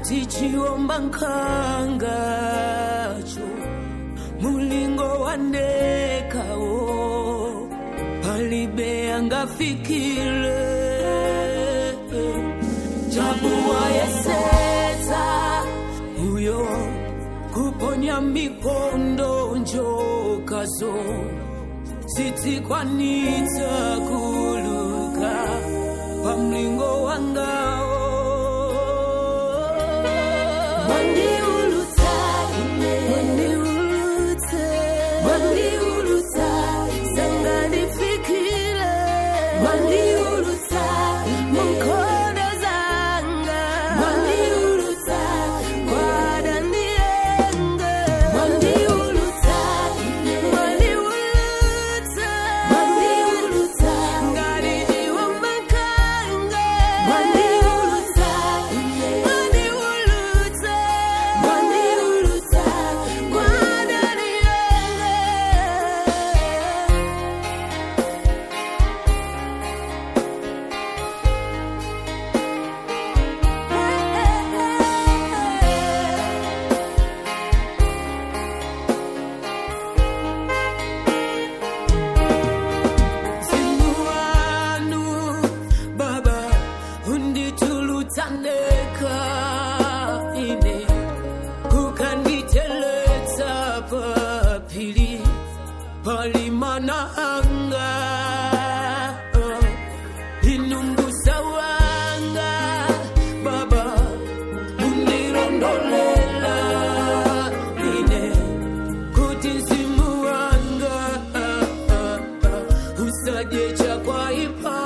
Ngati chiwomba nkhangacho, mulingo wandekawo, palibe angafikile. Jabuwa yesetsa uyo kuponya mikondo, njokazo sitikwanitsa kuluka pamlingo wangawo. Mwandiulutsa ine. Mwandiulutsa. Mwandiulutsa. Sangandifikile. Mwandiulutsa ine. Mukhondo zanga. Mwandiulutsa. Kwadandienge. Mwandiulutsa ine. Mwandiulutsa. Mwandiulutsa. Ngati chiwombankhanga. Mwandiulutsa ine. Mwandiulutsa. Mwandiulutsa. Kwadandienge. Zimuwanu baba unditulutsaneka ine kukanditeletsa papili palimana anga inumbusa wanga baba undirondolera ine kuti mzimu wanga usadye chakaipa.